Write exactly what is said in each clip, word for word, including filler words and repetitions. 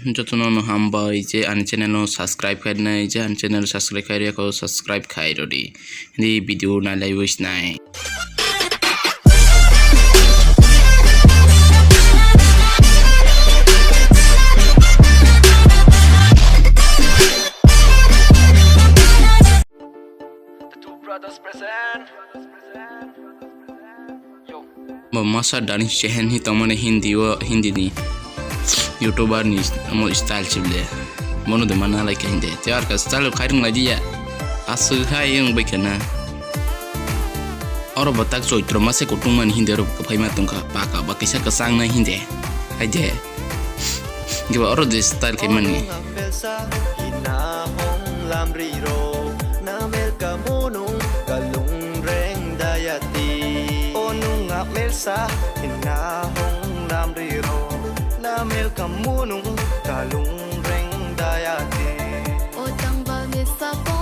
Jotono no hambai je ani channel no subscribe khainai, je ani channel subscribe khairiyakho subscribe khairodi. Hindi video nailaiwi sinai. Bo masa dani chehen hi tongmani Hindi o, Hindi ni YouTuber ni amo style chibole. Bono de mana lai khe Hindi. Te ar ka style khai rung lai diya. Aswk hai wng bai khana. Oro bo tak choitro masa kutung mani Hindi oro phai ma tongkha. Paka ba kisa kwchang nai Hindi. Hai de. Giba oro de style khai mani. Belsa hina hong lamri ro, na mel ka munung ka lung reng dayati. O nung ngak melsa hina hong lamri ro, na mel ka munung ka lung reng dayati. O tang ba mesa pa,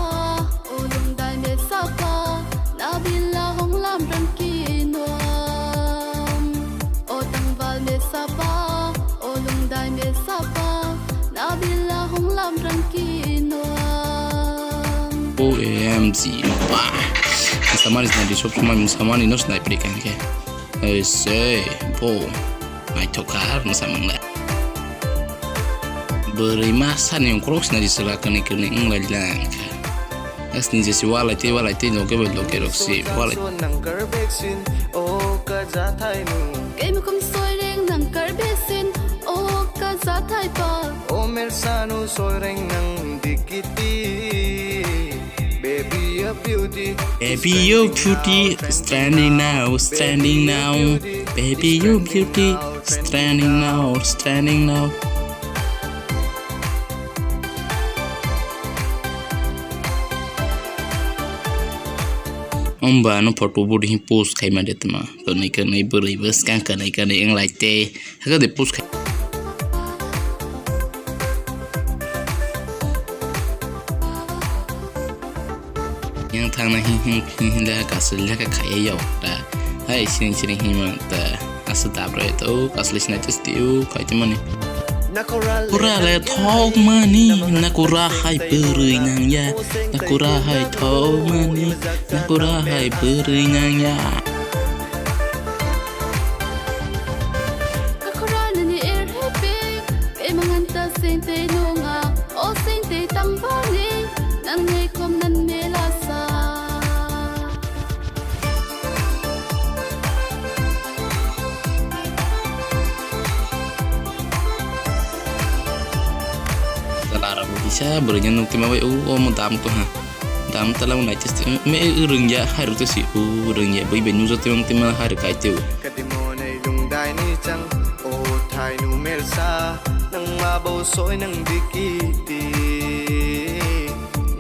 o lung dai mesa pa, na bila hong lam rang ki nom. O tang bal mesa pa, o lung dai mesa pa, na bila hong lam rang ki nom. O M G, ba. Samani sna di sop samani samani no sniper kan ke. Ese, bo. Naithok kha, mwsamung le. Bwrwi ma sani ongkhorok sina di sala kani kani wng lai lang kha. Asni jesi walai tei walai tei loge bai loge rok si walai. Nang kar vaccine o ka ja thai nu. Kei mukum soireng nang kar vaccine o ka ja thai pa. O mer sanu soireng nang dikiti. Baby, your beauty, baby, your beauty, standing now, standing now. Baby, your beauty, standing now, standing now. Umba no photo budi hi post khai ma de tma. Kani kani bwrwi bwskang kani kani wng lai te. Haka de post khai. Yang thangna hi hi hi hi le kasil le ka khaya yok ta. Hai siring siring hi ma ta. Asa dab re to kasil sina tes ti u khai te mani. Nakura le thok mani nakura hai bwrwi nang ya. Nakura hai thok mani nakura hai bwrwi nang ya. Kakura nini er hepe, emangan ta sente nunga, o sente tangbani, nang nei kom nan melasa. Dalara bo kisa bwrwi nang nukti ma bai, o, o mo dam to ha. Dam tala mo nai testi, me rwngya, hai rwte si, o rwngya, bai bai nujak tong tong ma hai rwkai teo. Kati mo nei lungdai ni chang, o thai nu melsa, nang ma bo soi nang dikiti,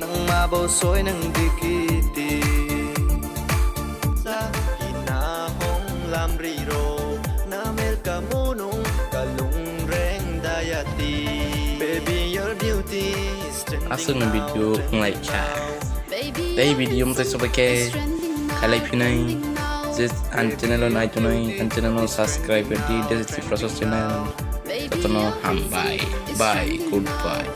nang ma bo soi nang dikiti. Sa ina hong lam ri ro, na mel ka munung ka lung reng dayati. Baby, your beauty is trending now, trending now. Aswk ni video wnglai kha. Tei video mwtai sobai khe khailai phinai. Je ani channel o nai tongnai, ani channel o subscribe di, Desi Tripura channel. Jotono hambai. Bye. Goodbye.